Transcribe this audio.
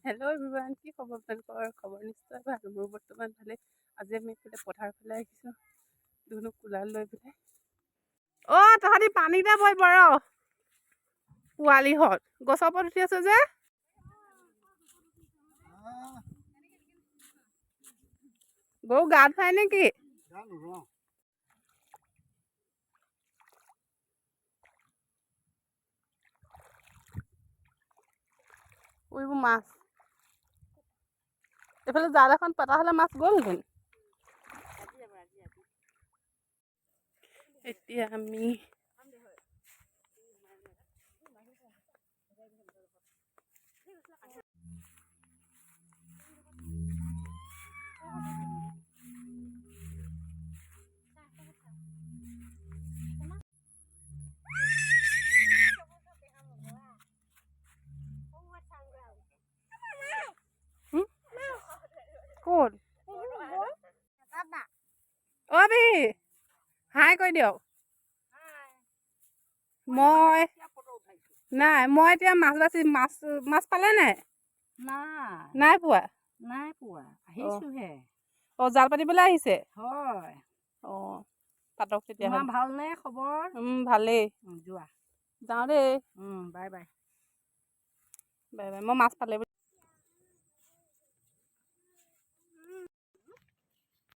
Hello' everyone, কি খবৰ আপোনালোকৰ? খবৰ নিশ্চয় ভাল, মোৰ বৰ্তমান ভালেই। আজি আমি এইফালে পথাৰ ফালে আহিছোঁ, ধুনুক কোলাত লৈ পেলাই। অ' তহঁতি পানীতে পৰিব ৰ। পোৱালিহঁত গছৰ ওপৰত উঠি আছে যে। গৰু গা ধুৱাই নেকি? এইবোৰ মাছ, এইফালে জাল এখন পতা হ'লে মাছ গ'লহেঁতেন। এতিয়া আমি ক'ত? অ' পেহী, হাই কৈ দিয়ক। মই নাই, মই এতিয়া মাছ বাছি মাছ মাছ পালে নাই? নাই। নাই পোৱা? নাই পোৱা, আহিছোহে। অঁ, জাল পাতিবলৈ আহিছে? হয়। অঁ, পাতক তোমাৰ তেতিয়াহ'লে। ভালনে খবৰ? ভালেই। যোৱা। যাওঁ দেই। Bye bye. Bye bye. মই মাছ পালে বুলি